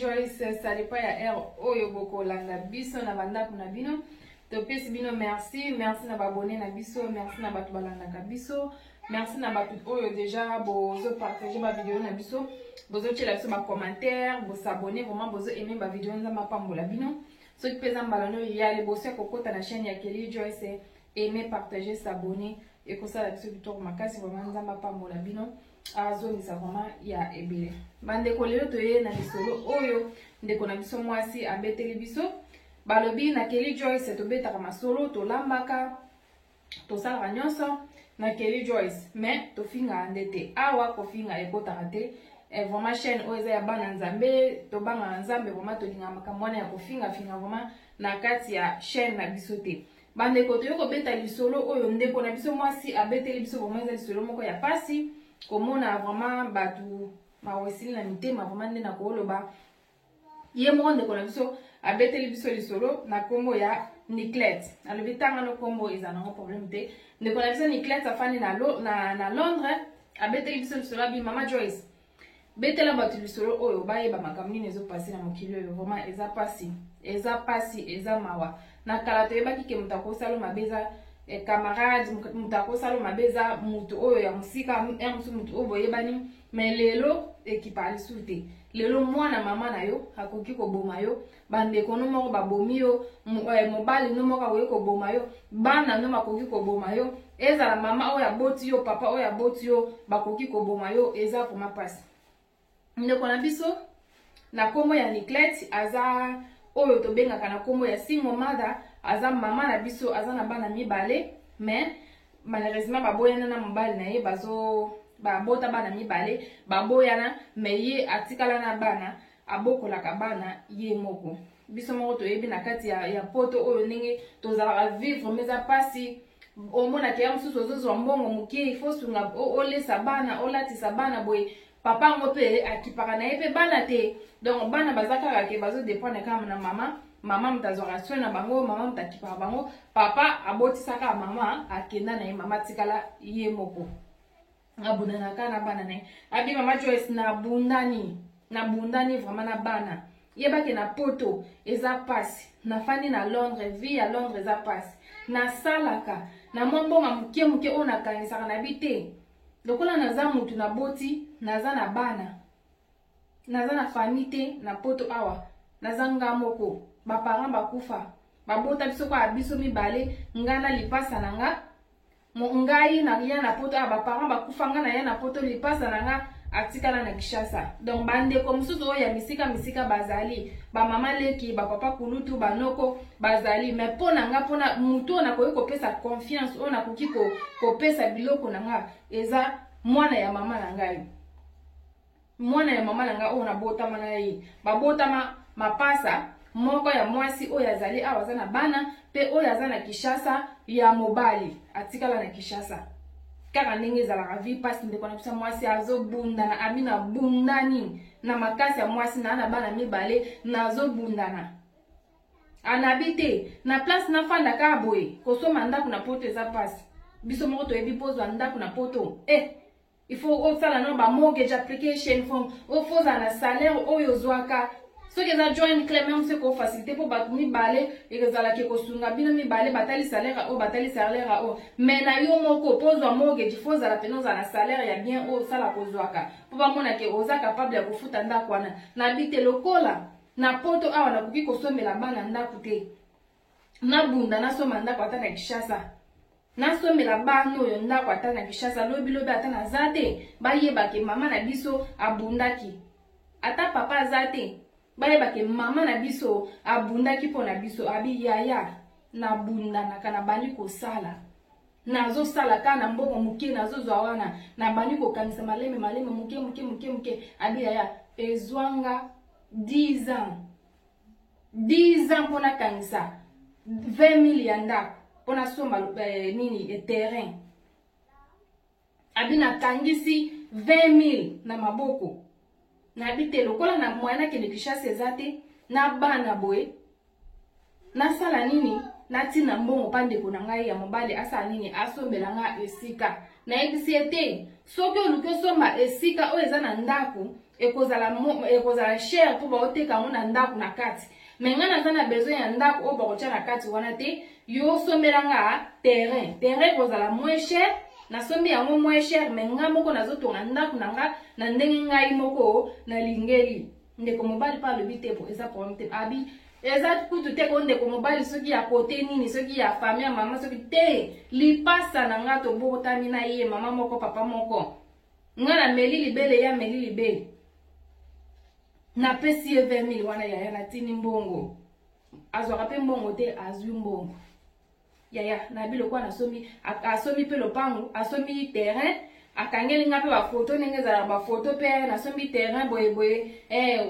Joyce, ça dépend ya heure oyo bokolanda biso na bandako na bino. Topesi bino merci, merci na babone na biso, merci na bato balandaka biso, merci na bato oyo déjà bozo partager ba vidéo na biso, bozotiela biso ba commentaire, bosabonner vraiment bozo aimer ba vidéo Nzambe apambola bino. Soki mpe eza mbala no ya liboso ya kokota na chaîne ya Kelly Joyce, aimer, partager, s'abonner ekosala biso kitoko makasi vraiment Nzambe apambola bino. Azongisa vraiment ya ebele. Bandeko, lelo toye na lisolo oyo ndeko na biso mwasi abeteli biso. Balobi na Kelly Joyce tobetaka masolo, tolambaka, tosalaka nyonso na Kelly Joyce, mais tofingaka nde te. Awa kofinga ekotaka te. Vraiment chaîne oyo eza ya bana Nzambe, tobangaka Nzambe, vraiment tolingaka makambo wana ya kofinga-finga vraiment na kati ya chaîne na biso te. Bandeko, toyei kobeta lisolo oyo ndeko na biso mwasi abeteli biso. Vraiment eza lisolo moko ya pasi komona, vraiment bato mawa esili na mitema vraiment nde na koloba. Ye moko ndeko na biso abeteli biso lisolo na nkombo ya Niclette. Alobi ntanga no nkombo eza nango problème te. Ndeko na biso Niclette afandi na Londres, abeteli biso lisolo, abi: "Mama Joyce, betela bato lisolo oyo bayeba makambo nini ezopase na mokili oyo." Vraiment eza pasi, eza pasi, eza mawa. Na kala toyebaki ke moto akosala mabe eza camarade, moto akosala mabe eza moto oyo ya mosika, ya mosusu, moto oyo boyebani. Mais lelo ekipaka lisusu te. Lelo mwana mama na yo akoki koboma yo, bandeko no moko babomi yo, mobali no moko akoki koboma yo, bana no bakoki koboma yo, ezala mama oyo aboti yo, papa oyo aboti yo, bakoki koboma yo. Eza vraiment mpasi. Ndeko na biso na nkombo ya Niclette aza oyo tobengaka na nkombo ya single mother. Aza mama na biso, aza na bana mibale, mais malheureusement baboyana na mobali na ye. Bazo babota bana mibale, baboyana, mais ye atikala na bana, abokolaka bana ye moko. Biso moko toyebi na kati ya poto oyo ndenge tozalaka vivre, mais eza mpasi. Omonaka ya mosusu ozozwa mbongo moke, ifo sunga, olesa bana, olatisa bana boye. Papa yango mpe akipaka na ye mpe bana te. Donc bana baza kaka ke bazodépendre kaka na mama. Mama moto azwaka soin na bango, mama moto akipaka bango. Papa abotisaka mama, akenda na ye, mama atikala ye moko, abundanaka na bana na ye. Abi: "Mama Joyce, nabundani, nabundani vraiment na bana." Yebake na poto eza mpasi. Nafandi na Londres, vie ya Londres eza mpasi. Nasalaka na mwa mbongo moke moke oyo nakangisaka na bi te. Lokola naza mutu naboti, naza na bana, naza na famille te na poto awa, naza nga moko. Baparent bakufa, babota biso kaka biso mibale, nga na lipasa na nga. Ngai naya na poto awa, baparent bakufa, nga naya na poto, lipasa na nga atikala na Kinshasa. Donc bandeko mosusu oyo ya misika misika bazali, bamama leki, bapapa kulutu, banoko bazali, mais mpo na nga, mpona motu oyo nakoki kopesa confiance, oyo nakoki kopesa biloko na nga, eza mwana ya mama na ngai, mwana ya mama na ngai oyo nabotama na ye. Babotama mapasa moko ya mwasi oyo azali awa, aza na bana, mpe oyo aza na Kinshasa ya mobali atikala na Kinshasa. Kaka ndenge ezalaka vie mpasi. Ndeko na biso mwasi azobundana, abi: "Nabundani na makasi ya mwasi na bana mibale, nazobundana." Anabi te na place nafanda kaka boye, kosomba ndako na poto eza mpasi. Biso moko toyebi, mpo ozwa ndako na poto, il faut osala no ba mortgage application form, faut ozala na salaire oyo ozwaka. Soki eza joint claim, même soki kofacilité mpo bato mibale ezalaki kosunga bino mibale, batali salaire oyo, batali salaire oyo. Mais na yo moko, mpo ozwa mortgage, faut ozala pene ozala na salaire ya bien oyo osala kozwaka, mpo bamona ke oza capable ya kofuta ndako wana. Nabi te, lokola na poto awa nakoki kosombela bana ndako te, nabunda nasomba ndako ata na Kinshasa, nasombela bana oyo ndako ata na Kinshasa. Lobilobi ata naza te, bayebake mama na biso abundaki. Ata papa aza te, bayebake mama na biso abundaki mpo na biso. Abi: "Yaya, nabundanaka, nabandi kosala, nazosala kaka na mbongo moke nazozwa wana, nabandi kokangisa maleme maleme, moke moke, moke moke." Abi: "Yaya, ezwanga 10 ans, 10 ans mpo nakangisa 20 000 ya ndako, mpo nasomba nini, terrain." Abi: "Nakangisi 20 000 na maboko." Nabi te, lokola na moyen nakende Kinshasa eza te na bana boye, nasala nini? Natina mbongo mpa ndeko na ngai ya mobali asala nini? Asombela nga esika. Nayebisi ye te, soki oluki osomba esika oyo eza na ndako, Ekozala ekozala cher mpo baoteka yango na ndako na kati. Mais ngai naza na besoin ya ndako oyo bakotya na kati wana te. Yo osombela nga terrain. Terrain ekozala moins cher, nasombi yango moins cher, mais nga moko nazotonga ndako na nga na ndenge ngai moko nalingeli. Ndeko mobali mpe alobi te, bo eza problème te. Abi eza kutu te ko ndeko mobali soki ya kote nini, soki ya famille ya mama, soki te, lipasa na nga tobotami na ye mama moko papa moko, nga nameli libele, ye ameli libele. Napesi ye 20 000 wana yaya, natindi mbongo, azwaka mpe mbongo te, azwi mbongo yaya. Nabi lokola nasombi, asombi mpe lopango, asombi terrain, akangeli nga mpe bafoto ndenge ezalaka bafoto mpe nasombi terrain boyeboye,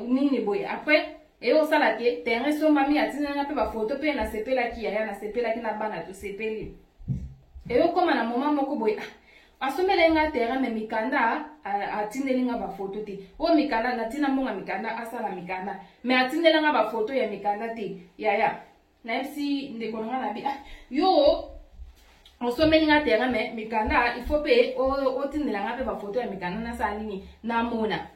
nini boye. Après eyosala te, terrain esombami, atindeli nga mpe bafoto mpe nasepelaki yaya, nasepelaki na bana, tosepeli. Eyokóma na moment moko boye, asombeli nga terrain, mais mikanda atindeli nga bafoto te. Oyo mikanda natina mbongo mikanda, asala mikanda, mais atindeli nga bafoto ya mikanda te yaya. Nayebisi ndeko na nga, nabi: "Ah, yo osombeli nga terrain, mais mikanda il faut mpe otindela nga mpe bafoto ya mikanda, nasala nini, namona."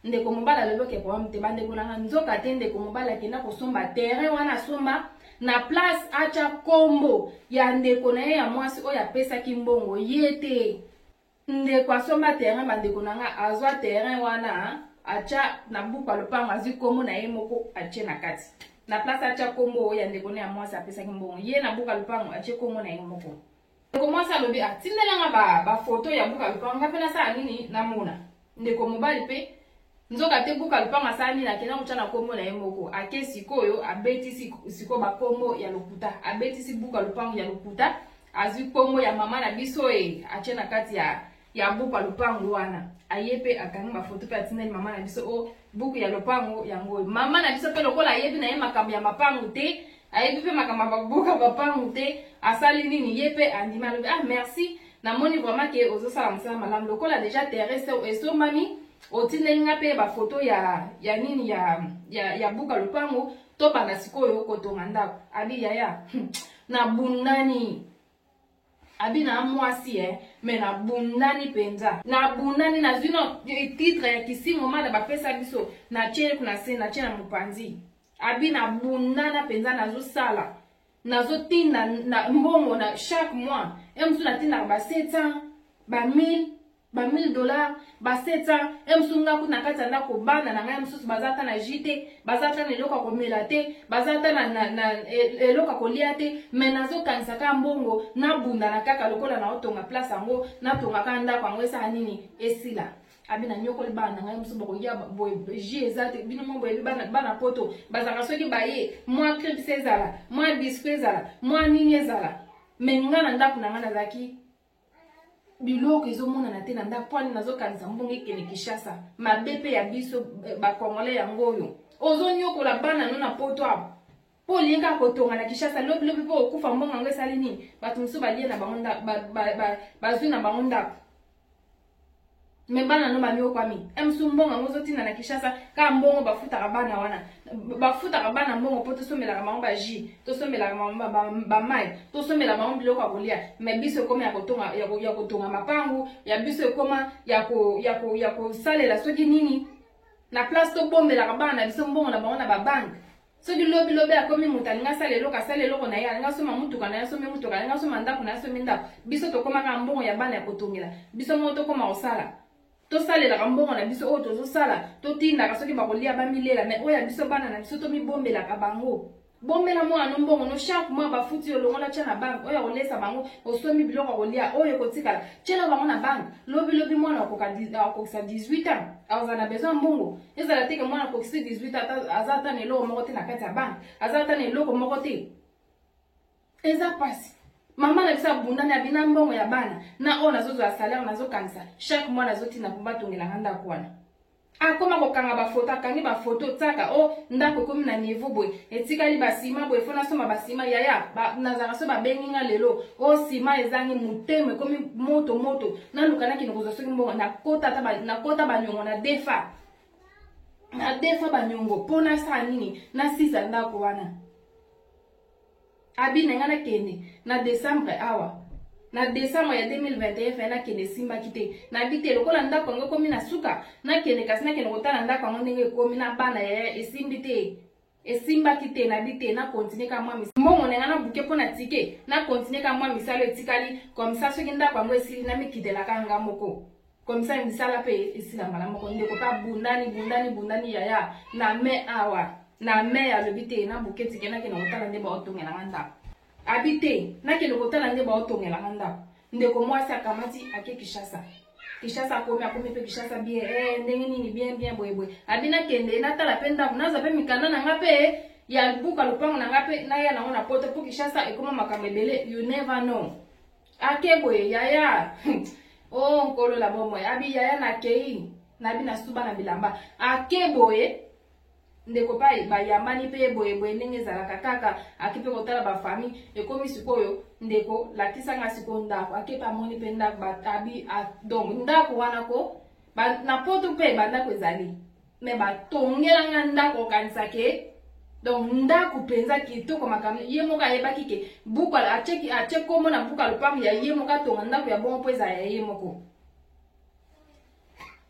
Ndeko mobali alobi: "Okay, problème te." Bandeko na nga, nzoka te ndeko mobali akenda kosomba terrain wana, asomba na place atya kombo ya ndeko na ye ya mwasi oyo apesaki mbongo. Ye te, ndeko asomba terrain, bandeko na nga, azwa terrain wana, atya na buku ya lopango, azwi kombo na ye moko, atie na kati na place atya kombo ya ndeko na ya mwasi apesaki mbongo. Ye na buku ya lopango atie kombo na ye moko. Ndeko mwasi alobi: "Atindelanga bafoto ya buku ya lopango, nga mpe nasala nini, namona." Ndeko mobali mpe, nzoka te buka lopango asala nini, akenda kotya na nkombo na ye moko. Ake sikoyo, abetisi sikoyo bakombo ya lokuta, abetisi buka lopango ya lokuta, azwi nkombo ya mama na biso e atie na kati ya buku ya lopango wana. Aye mpe akangi bafoto mpe atindeli mama na biso: "O buku ya lopango yango oyo." Mama na biso mpe, lokola ayebi na ye makambo ya mapango te, ayebi mpe makambo ya babuka bapango te, asali nini, ye mpe andimi, alobi: "Ah, merci, namoni vraiment ke ozosala mosala malamu. Lokola déjà terrain esombami, otindeli nga mpe bafoto ya nini ya buka lopango, tobanda sikoyo kotonga ndako." Abi: "Yaya, nabundani." Abi: "Na mwasi mais nabundani mpenza, nabundani, nazwi no titre ya kisingo mada bapesa biso, natie na se, natie na mopanzi." Abi: "Nabundana mpenza, nazosala, nazotinda na mbongo na chaque mois e mosusu natindaka ba 700, ba 1000, ba 1000 dollars, ba 700 e mosusu. Nga kuna na kati ya ndako, bana na ngai mosusu baza ata na jus te, baza ata na eloko ya komela te, baza ata na eloko ya kolia te, mais nazokanisa kaka mbongo, nabundana kaka lokola naotonga place yango, natonga kaka ndako yango, esala nini, esila." Abi: "Nanyokoli bana na ngai mosusu, bakoya boye, jus eza te. Bino mo boyebi bana poto bazalaka, soki baye, mwa crisps ezala, mwa biscuit ezala, mwa nini ezala. Mais nga na ndako na ngai nazalaki, biloko ezomonana te na ndako. Mpwani nazokanisa mbongo ekende Kinshasa." Mabe mpe ya biso bakongolais yango oyo, ozonyokola bana no na poto awa mpo olingi kaka kotonga na Kinshasa. Lobilobi mpo okufa, mbongo yango esali nini? Bato mosusu balie na bango, bazwi na bango ndako, mais bana no banyokwami. Mosusu mbongo yango ozotinda na Kinshasa, kaka mbongo bafutaka bana wana, bafutaka bana mbongo mpo tosombelaka bango bajus, tosombelaka bango bamai, tosombela bango biloko ya kolia. Mais biso ekoma ya kotonga mapangu ya biso, ekoma ya kosalela soki nini na place. Tobombelaka bana na biso mbongo na bango na babanke. Soki lobilobi akomi moto, alingi asala eloko, asala eloko na ye, alingi asomba motuka na ye, asombi motuka, alingi asomba ndako na ye, asombi ndako. Biso tokomaka mbongo ya bana ya kotongela. Biso moko tokóma kosala, tosalelaka mbongo na biso oyo tozosala, totindaka soki bakolia, bamilela. Mais oyo ya biso, bana na biso, tomibombelaka bango. Bombela mwana no mbongo no, chaque mois bafuti yo, longola, tia na banque. Oyo akolesa bango, osombi biloko ya kolia, oyo ekotikala, tiela bango na banque. Lobilobi mwana akokisa 18 ans, azala na besoin mbongo. Ezala te ke mwana akokisi 18 ans, aza ata na eloko moko te na kati ya banque, aza ata na eloko moko te. Eza mpasi. Mama na biso abundani, abina mbongo ya bana na oyo nazozwa salaire, nazokanisa chaque mois nazotinda mpo batongelanga ndako wana. Akoma kokanga bafoto, akangi bafoto tiaka o ndako ekomi na niveau boye, etikali basima boye, faut nasomba basima. Yaya, nazalaka so babengi nga lelo o nsima ezangi, motema ekomi moto moto, naluka nakende kozwa soki mbongo, nakota baniongo, na defa baniongo mpo nasala nini, nasisa ndako wana. Abi na ngai nakende na décembre awa. Na decembre ya 2021 fai nakende, esimbaki te. Nabi te, lokola ndako yango ekomi na suka, nakende kasi nakende kotala ndako yango ndenge ekomi na bana yaya. Esimbi te, esimbaki te. Nabi te, na continue ka mwa mbongo na nga na buke mpo na ticket, na continue ka mwa misala etikali. Comme ça, soki ndako yango esili, namikitelaka nga moko. Comme ça, misala mpe esila mbala moko. Ndeko mpe abundani, bundani, bundani yaya. Na mai awa, na mai, alobi te, na buke ticket, nakende kotala nde baotongelanga ndako. Abi te, nakende kotala nde baotongelanga ndako. Ndeko mwasi akamati, ake Kishasa. Kishasa akomi, akomi mpe Kishasa bien, ndenge nini, bien bien, boyeboye. Abi nakende natala mpe ndako, nazwa mpe mikanda na nga mpe ya buka lopango na nga mpe naya nango na Poto, mpo Kishasa ekoma makambo ebele, you never know. Ake boye yaya, o oh, nkolo la bomoi. Abi yaya, nakei, nabi nasuba na bilamba. Ake boye, ndeko mpe bayambani mpe boyeboye ndenge ezalaka kaka. Ake mpe kotala bafamille. Ekomi sikoyo, ndeko lakisanga sikoyo ndako. Ake mpe amoni mpe ndako. Abi donc ndako wana ko na Poto mpe bandako ezali, me batongelanga ndako okanisa ke donc ndako mpenza kitoko. Makambo ye moko ayebaki ke buku atie kombo na buku ya lopango ya ye moko, atonga ndako ya bongo mpo ezala ya ye moko.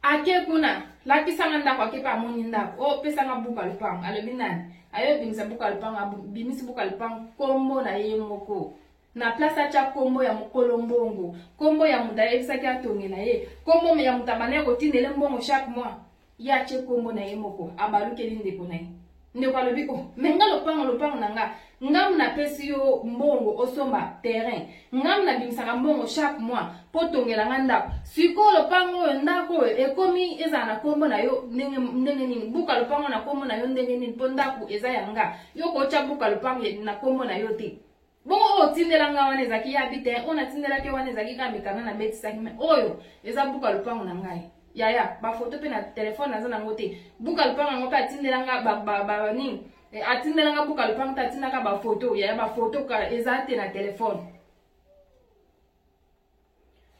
Ake kuna, lakisanga ndako. Ake mpe amoni ndako. O pesanga buku ya lopango. Alobi nani ayo ebimisa buku ya lopango? Abimisi buku ya lopango, kombo na ye moko. Na place atya kombo ya mokolo mbongo, kombo ya moto ayebisaki atongela ye, kombo ya moto abandaki kotindele mbongo chaque mois, ye atie kombo na ye moko. Abalukeli ndeko na ye. Ndeko alobi: "Oh, me nga lopango, lopango na nga, ngamu napesi yo mbongo osomba terrain, ngamu nabimisaka mbongo chaque mois mpo tongela nga ndako. Sikoyo lopango oyo, ndako oyo ekomi ezala na kombo na yo ndenge, ndenge nini? Buka lopango na kombo na yo ndenge nini? Mpo ndako eza ya nga, yo kotya buka lopango na kombo na yo te. Bongo oyo otindela nga wana ezalaki ya bi te? Oyo natindelaki wana ezalaki kaka mikanda nabetisaki, me oyo eza buka lopango na ngai yaya. Bafoto mpe na telefone naza nango te. Buka lopango yango mpe atindela nga nini? Atindela nga buka lopango te, atindaka bafoto yaya. Bafoto eza te na telefone."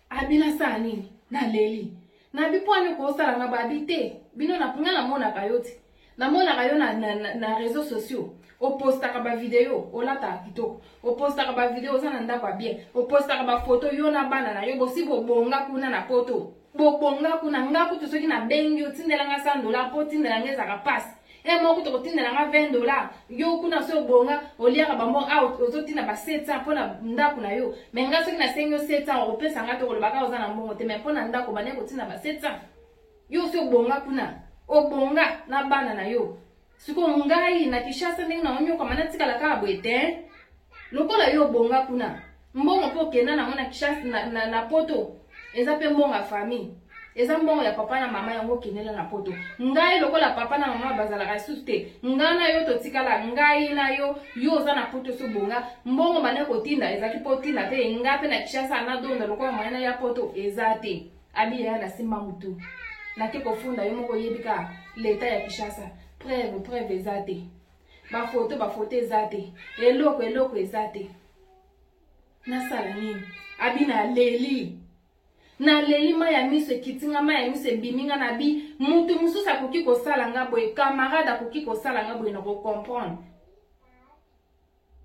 Abi nasala nini? Naleli. Nabi mpo ani okosala nga? Babi te, bino na nga namonaka yo te, namonaka yo na réseaux sociaux, opostaka bavideo, olataka kitoko, opostaka bavideo, oza na ndako ya bien, opostaka bafoto yo na bana na yo, bosi bobonga kuna na Poto, bobonga kuna. Nga kutu soki nabengi yo, tindelanga 100 $, mpo tindelanga ezalaka mpasi. E moko kutu kotindela nga 20 $. Yo kuna so obonga, oliaka bambongo awa, ozotinda ba 700 mpo na ndako na yo. Me nga soki nasengi yo 700, okopesa nga te, kolobaka oza na mbongo te. Me mpo na ndako bandeki kotinda ba 700. Yo osi obonga kuna, obonga na bana na yo. Sikoyo ngai na Kishasa, ndenge na onyokama, natikala kaka boye te. Lokola yo obonga kuna, mbongo mpo okenda nango na Kishasa, na Poto, eza mpe mbongo ya famille, eza mbongo ya papa na mama, yango okendela na Poto. Ngai lokola papa na mama bazalaka lisusu te, ngai na yo totikala, ngai na yo. Yo oza na Poto, so bonga mbongo banda kotinda ezalaki mpo otinda mpe ngai mpe na Kishasa nadonda lokola moyena ya Poto eza te." Abi yaya, nasimba mutu, nake kofunda yo moko, oyebi kaka leta ya Kishasa. Preuve, preuve eza te, bafoto, bafoto eza te, eloko, eloko eza te. Nasala nini? Abi naleli, naleli, mai ya miso ekiti nga, mai ya miso ebimi nga. Na bi mutu mosusu akoki kosala nga boye, camarade akoki kosala nga boye, na kocomprendre.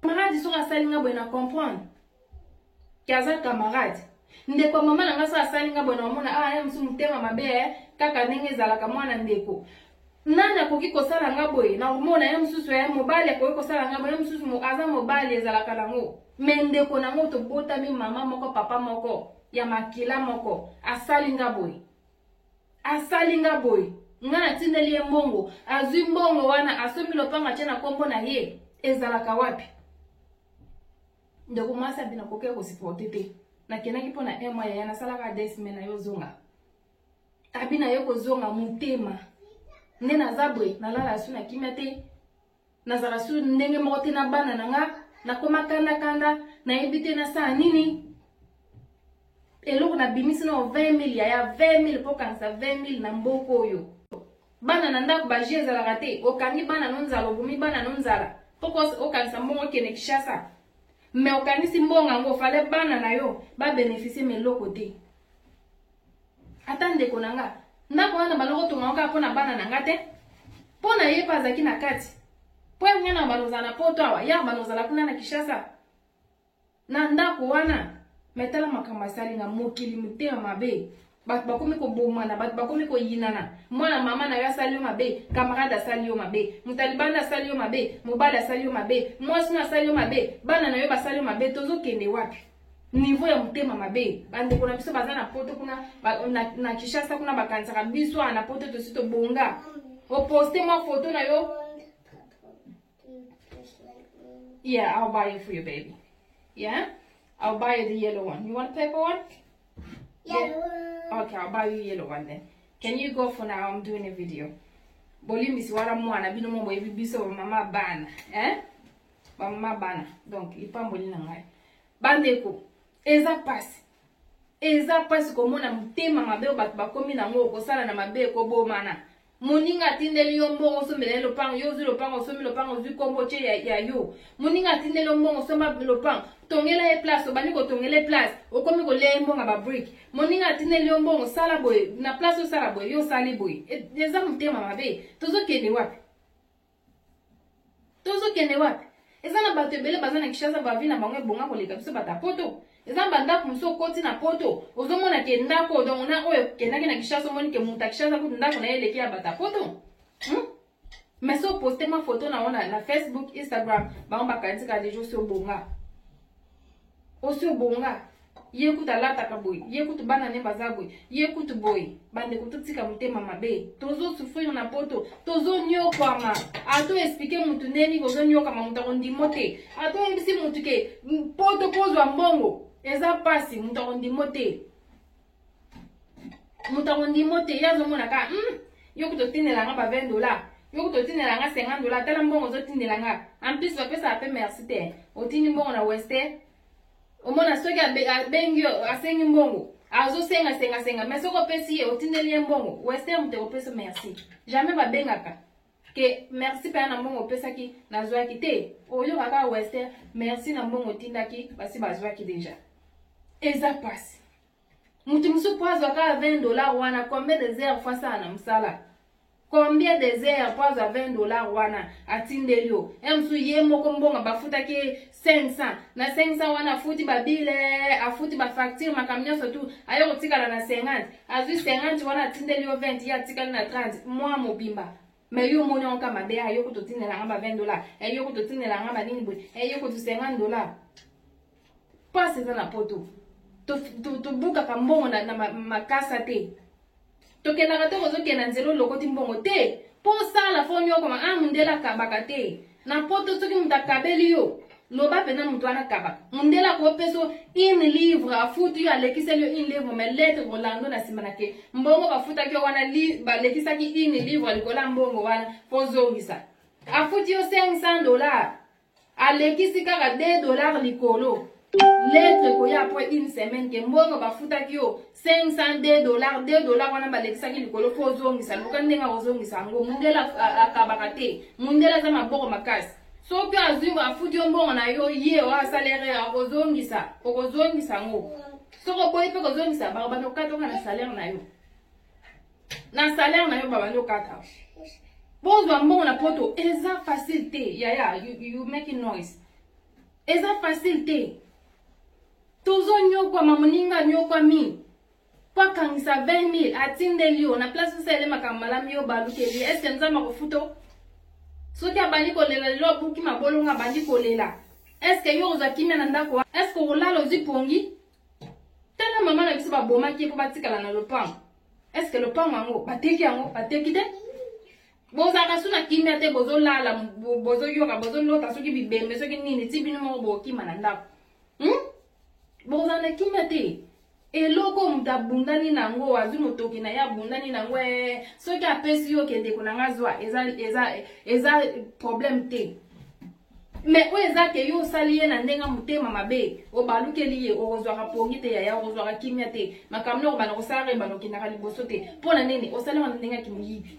Camarade soki asali nga boye, na comprendre ke aza camarade. Ndeko ya mama na nga so asali nga boye, na omona ah, ya mosu motema mabe, kaka ndenge ezalaka mwana ndeko. Nani akoki kosala nga boye? Na komona ye mosusu ya mobali akoki kosala nga boye, ye mosusu aza mobali, ezalaka nango. Me ndeko nango, tobotami mama moko, papa moko, ya makila moko, asali nga boye, asali nga boye. Nga natindeli ye mbongo, azwi mbongo wana, asombi lopango, atie na nkombo na ye. Ezalaka wapi? Ndeko mwasi abi nakoki kosupporter te. Nakendaki mpo na un mois yaya, nasalaka 2 semaines na yo ozonga. Abi na yo kozonga, motema nde naza boye, nalala su na kimia te, nazala su ndenge moko te na bana na nga, nakoma kandakanda, nayebi te nasala nini. Eloko nabimisi na 20 000 yaya, 20 000 mpo kangisa 20 000 na mboka oyo, bana na ndako baje ezalaka te. Okangi bana no nzala, obomi bana no nzala mpo okangisa mbongo okende Kishasa. Me okangisi mbongo yango, fale bana na yo babénéficie, me eloko te. Ata ndeko na nga, ndako wana banda kotonga kaka mpo na bana na nga te, mpo na ye mpe azalaki na kati, mpo ya nga na bana ozala na Poto awa, ya bana ozala kuna na Kishasa na ndako wana. Mais tala makambo asali nga. Mokili motema mabe, bato bakomi kobomana, bato bakomi koyinana. Mwana mama na yo asali yo mabe, camarade asali yo mabe, moto ya libanda asali yo mabe, mobali asali yo mabe, mwasi no asali yo mabe, bana na yo basali yo mabe. Tozokende wapi? Niveau ya motema mabe. Bandeko na biso baza na poto kuna na Kinshasa kuna, bakanisaka biso awa na poto tosi tobonga. Oposte mwa foto na yo. Yeah, I'll buy it for you, baby. Yeah, I'll buy you the yellow one. You want purple one? Yellow. Yeah. Okay, I'll buy you yellow one then. Can you go for now? I'm doing a video. Bolimbisi wana mwana bino mo boyebi biso mama bana, eh? Bamama bana. Donc lipamboli na ngai. Bandeko, eza pasi. Eza pasi komona motema mabe oyo bato bakomi nango, kosala na mabe, kobomana. Moninga atindeli yo mbongo osombela ye lopango, yo ozwi lopango, osombi lopango, ozwi kombo tie ya yo. Moninga atindeli yo mbongo osomba lopango, tongela ye place, obandi kotongela ye place, okomi kolia ye mbongo ya babrike. Moninga atindeli yo mbongo, sala boye, na place osala boye, yo osali boye. Eza motema mabe. Tozokende wapi? Tozokende wapi? Eza na bato ebele baza na Kinshasa, bavi na bango ebonga koleka biso bato ya poto. Eza na bandako mosusu okoti na poto, ozomona ke ndako, donc na oyo okendaki na Kinshasa, omoni ke moto ya Kinshasa kutu ndako na ye eleki ya bato ya poto. Mais so oposte mwa foto na yo na Facebook, Instagram, bango bakanisi kaka deja osi obonga, osi obonga. Ye kutu alataka boye, ye kutu bana ne baza boye, ye kutu boye. Bandeko, totika motema mabe. Tozosouffrir na poto, tozonyokwama. Ata oexpliquer mutu ndeni kozonyokama, moto akondimo te. Ata oyebisi mutu ke poto kozwa mbongo eza pasi, moto akondimo te, moto akondimo te. Ye azomona kaka, yo kutu otindela nga ba 20 $, yo kutu otindela nga 50 $, tala mbongo ozotindela nga. En plus bapesaka mpe merci te. Otindi mbongo na Western, omona soki abengi yo, asengi mbongo, azosenga senga senga. Mais soki opesi ye, otindeli ye mbongo Western, moto ekopesa merci jamais. Babengaka ke merci mpenza na mbongo opesaki, nazwaki te. Oyoka kaka Western, merci na mbongo otindaki, basi bazwaki deja. Eza pasi. Moto mosusu po azwa kaka 20 $ wana, combien des heures faut asala na mosala? Combien des heures po azwa 20 $ wana atindeli yo? Ya mosusu ye moko mbongo bafutaki 500, na 500 wana afuti babills, afuti bafacture, makambo nyonso tu, aye kotikala na 50. Azwi 50 wana, atindeli yo 20, ye atikali na 30 mwa mobimba. Mais yo omoni yango ka mabe. Ayo kutu otindelanga ba 20 $, yo kutu otindelanga banini boye, yo kutu 50 $. Pasi eza na poto. Tobukaka mbongo na makasa te, tokendaka te. Kozokende na nzela, olokoti mbongo te. Mpo osala, faut nyokoma. A mundele akabaka te na poto. Soki moto akabeli yo, loba mpenza moto wana akabaka. Mundele akopesa une livre, afuti yo, alekiseli yo une livre, mais lettre kolando na nsima na ke mbongo bafutaki yo wana, balekisaki une livre likolo ya mbongo wana, faut ozongisa. Afuti yo 500 $, alekisi kaka 2 $ likolo, lettre koya après une semaine ke mbongo bafutaki yo 502 $, 2 $ wana balekisaki likolo, faut ozongisa. Luka ndenge akozongisa yango. Mundele akabaka te. Mundele aza maboko makasi. Soki azwi, afuti yo mbongo na yo, ye oyo asala erreur, akozongisa, okozongisa yango. Soki oboyi mpe kozongisa, bakobanda kokata oka na salaire na yo, na salaire na yo babandi okata. Bozwa mbongo na poto eza facile te. Yaya, you making noise. Eza facile te, tozonyokwama. Moninga anyokwami mpo akangisa 20 000, atindeli yo. Na place osalele makambo malamu, yo balukeli. Est-ce Nzambe akofuta? Soki abandi kolela lelo, abuki mabolongo, abandi kolela, est-ce yo ozwa kimia na ndako? Est-ce okolala ozwi pongi? Tala mama na biso, babomaki ye mpo batikala na lopango. Est-ce lopango yango bateki yango? Bateki te. Bozalaka su na kimia te. Bozolala, bozoyoka, bozolota soki bibembe, soki nini, ti bino moko bokima na ndako, Bozala na kimia te. Eloko moto abundani nango, azwi motoki na ye, abundani nango, soki apesi yo, okende na nga zwa, eza problème te. Mais oyo eza ke yo osali ye na ndenge motema mabe, obalukeli ye, okozwaka pongi te yaya, okozwaka kimia te. Makambo noko bana kosalaka, ebana okendaka liboso te. Mpo na nini osalaka na ndenge ya kimoyibi?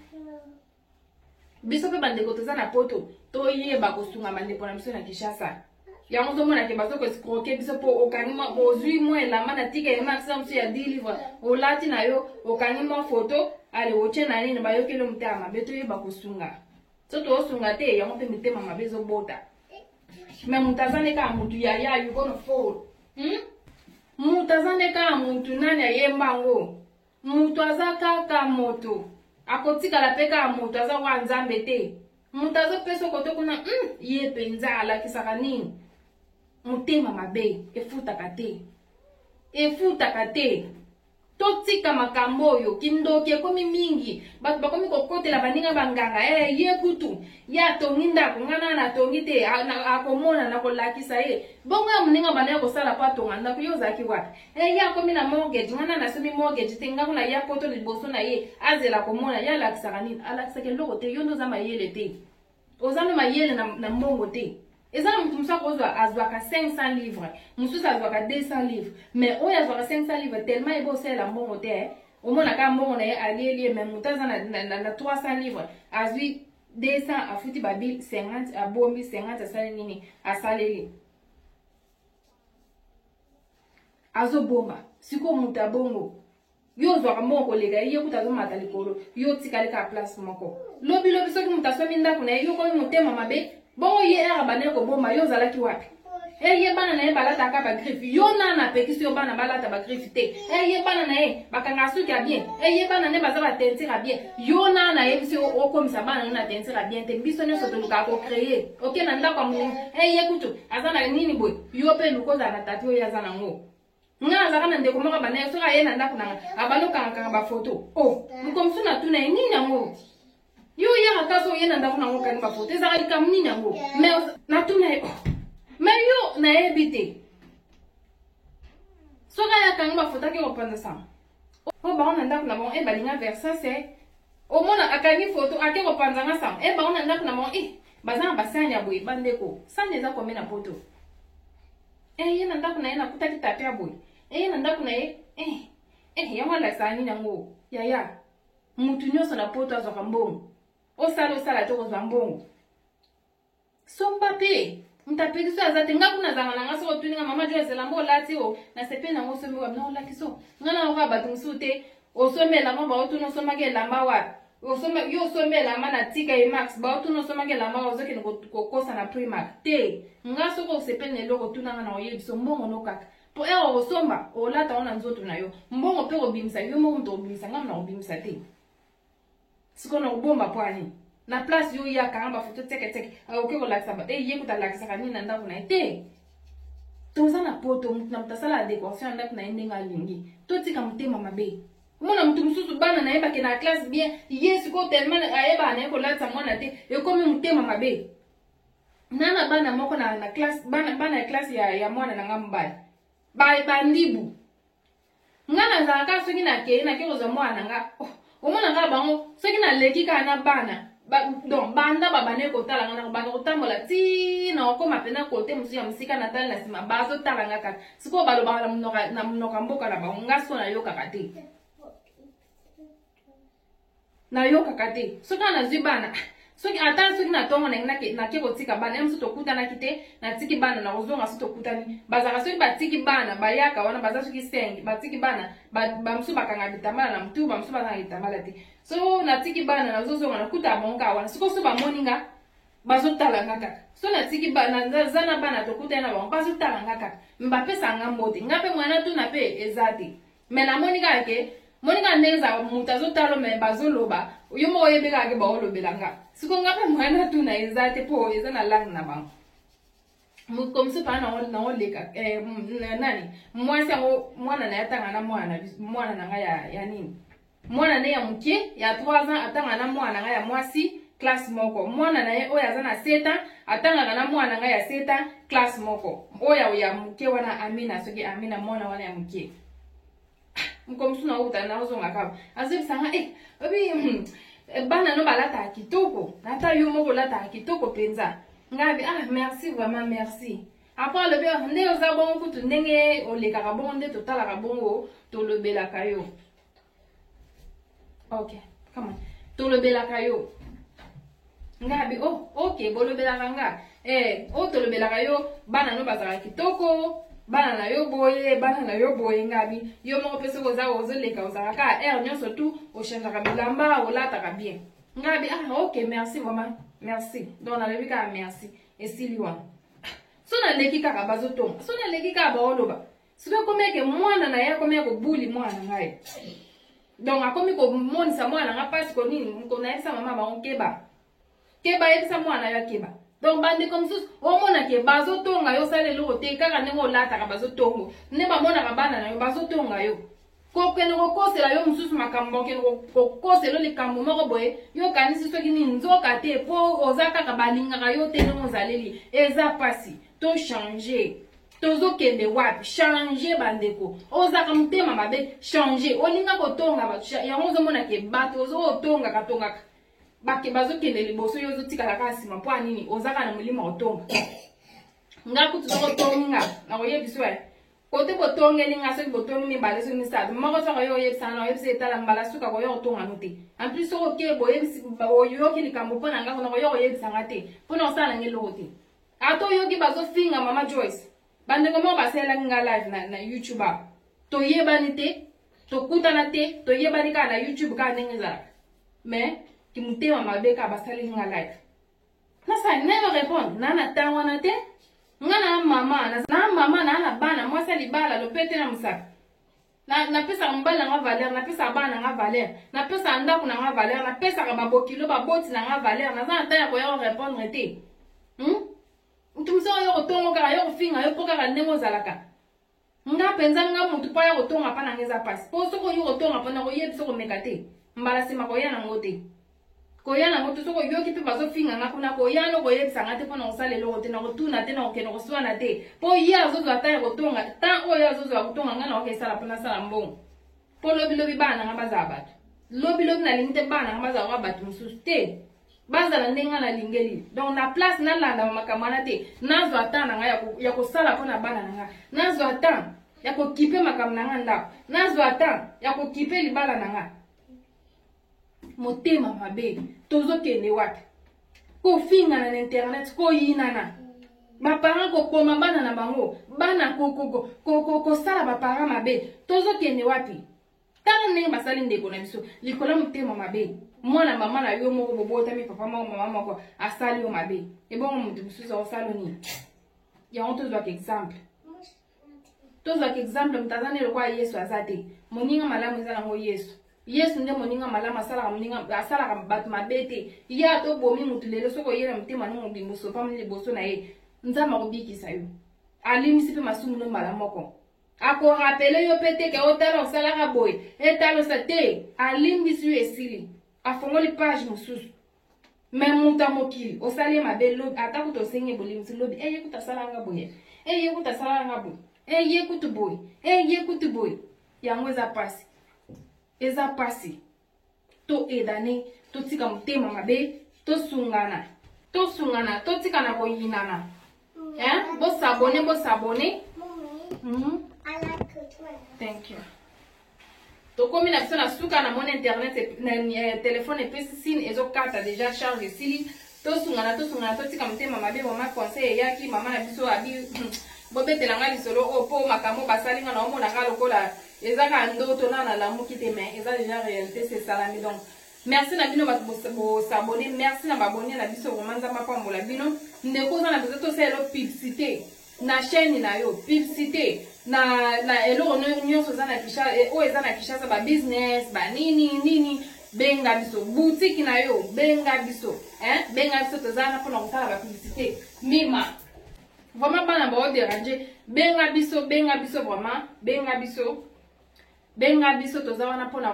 Biso mpe bandeko toza na poto, toyeba kosunga bandeko na biso na Kinshasa. Yango ozomona ke bazokoescroquer biso, mpo okangi, ozwi mwa elamba na tika ya maxi mosusu ya 10 livre, olati na yo, okangi mwa foto, ale otie na nini, bayokeli motema mabe. Toyeba kosunga. So tozosunga te, yango mpe mitema mabe ezobota. Mais moto aza nde kaka motu. Yaya, you gonna fall, Moto aza nde kaka mutu, nani ayemba yango? Moto aza kaka moto, akotikala mpe kaka moto, aza wa Nzambe te. Moto azopesa kote kuna, ye mpenza alakisaka nini? Motema mabe efutaka te, efutaka te. Totika makambo oyo, kindoki ekomi mingi, bato bakomi kokotela baninga banganga. Ye kutu ye atongi ndako, nga nana natongi te, akomona na kolakisa ye bongo ya moninga banda ya kosala po atonga ndako, yo ozalaki wapi? Ye akomi na mortgage, nga nana nasomi mortgage te, nga kuna ya poto liboso na ye, azela komona ye alakisaka nini? Alakisaka eloko te. Yo nde oza mayele te, oza nde mayele na mbongo te. Eza na moto mosusu akozwa, azwaka 500 livres, mosusu azwaka 200 livres, mais oyo azwaka 500 livres, tellement yeba osalela mbongo te, omonaka mbongo na ye alieli ye. Mais moto aza na 300 livres, azwi 200, afuti babills, 50 abombi, 50 asali nini? Asaleli, azobomba. Sikoyo moto abongo, yo ozwaka mbongo koleka ye, ye kuta azomata likolo, yo otikali kaka place moko. Lobilobi soki moto asomi ndako na ye, yo komi motema mabe. Bongo ye ere bandeki kobomba, yo ozalaki wapi? Ye bana na ye balataka bagriffe, yo nana apekisi yo bana balata bagriffe te? Ye bana na ye bakangaka suki ya bien, ye bana ne baza bateinture ya bien, yo nana ayebisi yo okomisa bana no na teinture ya bien te? Biso nyonso tolukaka kocréer. Oke na ndako ya moninga, ye kutu aza na nini boye, yo mpe luka ozala na tati oyo aza nango. Nga azalaka na ndeko moko, banda ye soki aye na ndako nanga, abandi okangakanga bafoto. O moko mosusu natuna ye: nini yango yo oyaka kasi oye na ndako nango, okangi bafoto, ezalaka likambo nini yango? Mais natuna ye: oh, mais yo nayebi te, soki ayakangi bafoto, ake kopanza sango oyo bango na ndako na bango e balinga Versace. Omona akangi foto, ake kopanza nga sango e bango na ndako na bango e baza na basani ya boye. Bandeko, sani eza kombe na poto. Ye na ndako na ye nakutaki tapis ya boye, ye na ndako na ye, yango alakisaka nini yango? Yaya, mutu nyonso na poto azwaka mbongo. Osala, osala te, kozwa mbongo, somba mpe. Moto apekisi oyo aza te. Nga kuna azalaka na nga, soki otuni nga: mama Jo, elamba olati o nasepeli nango, osombi wapi? Na olakisi o nga na oka bato mosusu te. Osombi elamba, baotuna osombaki elamba wapi. Yo osombi elamba na tika ye max, baotuna osombaki elamba wapi, ozokende kokosa na Primark te. Nga soki osepeli na eloko, otuna nga na oyebiso mbongo no kaka mpo ere okosomba, olata ngo na nzoto na yo. Mbongo mpe kobimisa yo moko moto kobimisa, nga na kobimisa te. Sikoyo na kobomba mpo ani na place yo ye akanga bafoto teketeke, akoki kolakisa ye kuta alakisaka nini na ndako na ye te. Toza na poto, motu na moto asala décoration ya ndako na ye ndenge alingi. Totika motema mabe. Omona motu mosusu, bana na ye bakende na classe bien, ye sikoyo tellement ayebaka na ye kolatisa mwana te, ekomi motema mabe. Na bana moko na classe, bana ya classe ya mwana na nga mobali, bandibu. Nga nazalaka, soki nakei, nake kozwa mwana na nga, oh, omona nga bango soki naleki kaka na bana donc banda babandaki kotala nga, na kobanda kotambola ti na kokóma mpena kote mosusu ya mosika, natali na nsima, bazotala nga kaka. Sikoyo balobaka na monoko ya mboka na bango, nga sikoyo nayokaka te, nayokaka te. Soki kaka nazwi bana, soki ata soki na ntongo nangi nake kotika bana ye mosusu, tokutanaki te, natiki bana, na kozonga soki tokutani, bazalaka soki batiki bana, bayaka wana baza soki 5, batiki bana, bamosusu bakanga bitambala na motu, bamosusu bazanga bitambala te. So natiki bana, nazozonga, nakutaka bango kaka wana. Sikoyo so bamoni nga, bazotala nga kaka. So natiki naza na bana, tokutani na bango, bazotala nga kaka, me bapesaka nga mbote. Nga mpe mwana tuna mpe eza te, me namoni kaka ke moni kaka ndenge ezala, moto azotala, me bazoloba, yo moko oyebi kaka ke baolobela nga. Sikoyo nga mpe mwana tuna eza te, mpo eza na langue na bango. Moto mosusu paa naoleka nani, mwasi yango, mwana na ye atanga na mwana na ngai ya nini, mwana ne ya moke ya 3 ans atanga na mwana na ngai ya mwasi classe moko. Mwana na ye oyo aza na 7 ans atangaka na mwana na ngai ya 7 ans classe moko, oyo ya moke wana, Amina, soki Amina, mwana wana ya moke. Moko mosusu nauta, naozonga kaka, azoyebisanga: e obi bana no balataka kitoko, ata yo moko olataka kitoko mpenza. Ngai: ah, merci, vraiment merci. Après alobi: nde oza bongo kutu, ndenge olekaka bongo nde totalaka bongo, tolobelaka yo. Ok, come on, tolobelaka yo. Ngai abi: oh, ok, bolobelaka nga. Oyo tolobelaka yo, bana no bazalaka kitoko, bana na yo boye, bana na yo boye. Ngai abi: yo moko mpe soki oza ozoleka, ozalaka kaka aire nyonso tu ochangeaka bilamba, olataka bien. Ngai abi: ah, ok, merci, vraiment merci. Donc nalobi kaka merci, esili wana. So naleki kaka, bazotonga. So naleki kaka, baoloba. Soki akomi eke mwana na ye akomi ya kobuli mwana na ngai, donc akomi komonisa mwana na ngai mpasi konini, konayebisa mama bango keba keba, yebisa mwana yo akeba. Donc bandeko mosusu omona ke bazotonga yo, osala eloko te, kaka ndenge olataka bazotongo, nde bamonaka bana na yo bazotonga yo, kokende kokosela yo mosusu makambo, bakende kokosela yo likambo moko boye, yo okanisi soki nini, nzoka te, mpo oza kaka balingaka yo te ndenge ozaleli. Eza mpasi, tochange. Tozokende wapi? Change bandeko. Ozalaka motema mabe, change. Olinga kotonga bato, yango ozomona ke bato ozotongaka tongaka bake bazokende liboso, yo ozotikala kaka nsima. Mpo ya nini? Ozaka na molimo ya kotonga. Nga kutu sokotonga nakoyebiso ya kote botongeli nga, soki botongi mibale, soki misato, moko soki oyo oyebisanga na oyebisa etala mbala suka koya kotonga no te. En plus soki oke boyebisi oyoki likambo mpo na nga, nakoya koyebisa nga te mpo na kosala nanga eloko te. Ata oyoki bazofinga mama Joyce, bandeko moko basalelaki nga live na YouTube awa, toyebani te, tokutana te, toyebani kaka na YouTube, kaka ndenge ezalaka, mais kimotema mabe kaka basaleli nga live. Nasala nene répondre na na ntango wana te. Nga na mama, na mama na na bana, mwasi ya libala, lopete na mosaka. Napesaka mobali na nga valeur, napesaka bana na nga valeur, napesaka ndako na nga valeur, napesaka babokilo baboti na nga valeur. Naza na ntango ya koya korépondre te. Mutu mosusu oyo kotongo kaka yo, kofinga yo mpo kaka ndenge ozalaka. Nga mpenza, nga mutu mpo aya kotonga mpa nanga eza mpasi, mpo soki oyo kotonga mpo na koyebi komeka te, mbala nsima koya nango te, koya nango te. Soki oyoki mpe bazofinga nga kuna, koya no koyebisa nga te, mpo na kosala eloko te, na kotuna te, na kokende koswana te, mpo ye azozwa ta ya kotonga. Tan oyo azozwa kotonga, nga nakoki esala mpo nasala mbongo, mpo lobilobi bana na nga bazala bato. Lobilobi nalingi te bana na nga bazala kaka bato mosusu te, bazala ndenge nga nalingeli. Donc na place nalanda makambo wana te, nazwa temps na ngai ya kosala mpo na bana na nga, nazwa temps ya kokipe makambo na nga ndako, nazwa temps ya kokipe libala na nga. Motema mabe, tozokende wapi? Kofingana na internet, koyinana, baparent kokoma bana na bango, bana kosala baparent mabe, tozokende wapi? Tala ndenge basali ndeko na biso likolo ya motema mabe. Mwana mama na yo moko, bobotami papa moko mama moko, asali yo mabe, ebongo moto mosusu akosala nini? Yango tozwaka exemple, tozwaka exemple. Moto aza nde lokola Yesu aza te. Moninga malamu eza nango Yesu. Yesu nde moninga malamu, asalaka moninga, asalaka bato mabe te. Ye ata obomi motu lelo, soki oye na motema no mobimba, osopamoni liboso na ye, Nzambe akobikisa yo, alimbisi mpe masumu no mbala moko. Akorapele yo mpe te ke otala osalaka boye, etala osa te, alimbisi yo, esili, afongoli page mosusu. Me moto ya mokili, osali ye mabe lobi, ata kutu osengi bolimbisi lobi, eye kutu asalaka boye, eye kutu asalaka boye, eye kutu boye, eye kutu boye. Yango eza pasi, eza pasi. Toedane, totika motema mabe, tosungana, tosungana, totika na koyinana. Hein? Bosabone, bosabone. Thank you. Tokomi na biso na suka. Namoni internet na telefone epesi signe, ezokata déjà, charge esili. Tosungana, tosungana, totika motema mabe. Mama conseil eyaki, mama na biso abi bobetela nga lisolo oyo, mpo makambo basali nga, naomona nga lokola eza kaka ndoto na nalamuki te, mais eza déjà réalité, se esalami. Donc merci na bino bato bosabone, merci na babone na biso. Vraiment Nzambe apambola bino. Ndeko oza na besoin tosala elo publicité na chaîne na yo, publicité na eloko nyonso oza na Kinshasa, oyo eza na Kinshasa, babusiness banini nini, benga biso. Boutique na yo, benga biso, hein? Benga biso, toza wana mpona kosala bapublicité. Mima vraiment bana baoderange, benga biso, benga biso, vraiment benga biso, benga biso, toza wana mpona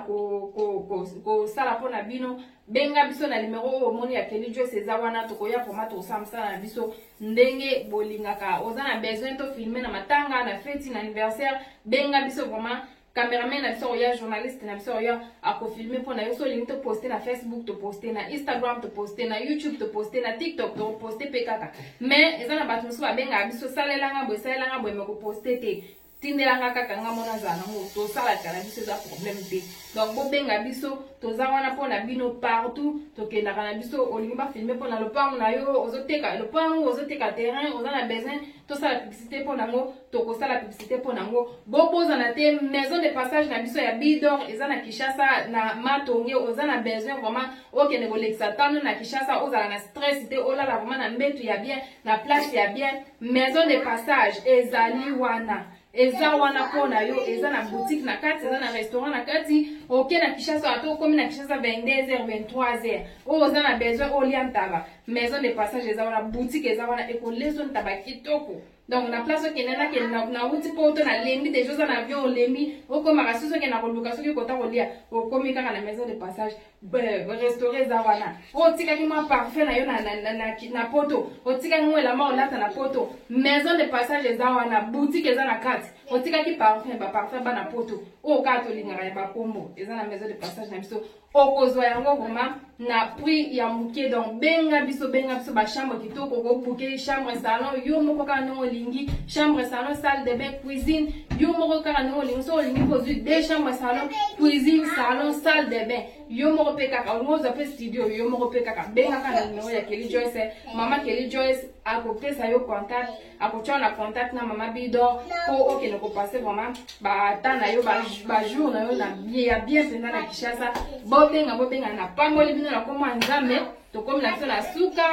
kosala mpona bino. Benga biso na numero oyo omoni ya Kelly Joyce, eza wana. Tokoya vraiment, tokosala mosala na biso ndenge bolingaka. Oza na besoin tofilme na matanga, na feti, na anniversaire, benga biso vraiment. Cameraman na biso oya, journaliste na biso oya, akofilme mpo na yo. So olingi toposte na Facebook, toposte na Instagram, toposte na YouTube, toposte na TikTok, toposte mpe kaka. Mais eza na bato mosusu babengaka biso: "Salelanga boye, salelanga boye", me koposte te, tindelanga kaka nga mona azala nango, tosalaka na biso, eza problème te. Donc bobenga biso, toza wana mpo na bino. Partout tokendaka na biso. Olingi bafilme mpo na lopango na yo, ozoteka lopango, ozoteka terrain, oza na besoin tosala publicité mpo nango, tokosala publicité mpo nango. Bobozana te, maison de passage na biso ya Bidor eza na Kinshasa, na Matonge. Oza na besoin vraiment okende kolekisa tano na Kinshasa, ozala na stress te, olala vraiment na mbetu ya bien, na place ya bien, maison de passage ezali wana. Eza wana mpo na yo, eza na boutique na kati, eza na restaurant na kati. Oke na Kinshasa, ata okomi na Kinshasa 22h, 23h, oyo oza na besoin olia ntaba, maison de passage eza wana, boutique eza wana, ekoleso ntaba kitoko. Donc na place okende nakende nauti poto, nalembi deja, oza na avion olembi, okomaka susu okende na koluka soki kota kolia, okomi kaka na maison de passage, restaurant eza wana. Oyo otikaki mwa parfum na yo na poto, otikaki mwa elamba olata na poto, maison de passage eza wana, boutique eza na kati. Otikaki parfum, baparfum bana poto oyo kaka tolingaka ya bakombo, eza na maison de passage na biso, okozwa yango vraiment na prix ya moke. Donc benga biso, benga biso. Bachambre kitoko, okobooker chambre, salon, yo moko kaka ndenge olingi, chambre, salon, salle de bain, cuisine, yo moko kaka ndenge olingi. So olingi mpo ozwi deux chambre, salon, cuisine, salon, salle de bain, yo moko mpe kaka olingi ozwa mpe studio, yo moko mpe kaka bengaka na numero ya Kelly Joyce. Mama Kelly Joyce akopesa yo contact, akotia na contact na mama Bidor mpo okende kopasser vraiment bata na yo, bajour na yo na ya bien mpenza na Kinshasa. Bobenga, bobenga. Na pamboli bino na kombo ya Nzambe. Tokomi na biso na suka,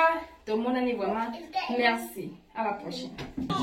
tomonani vraiment. Merci, à la prochaine. Oh.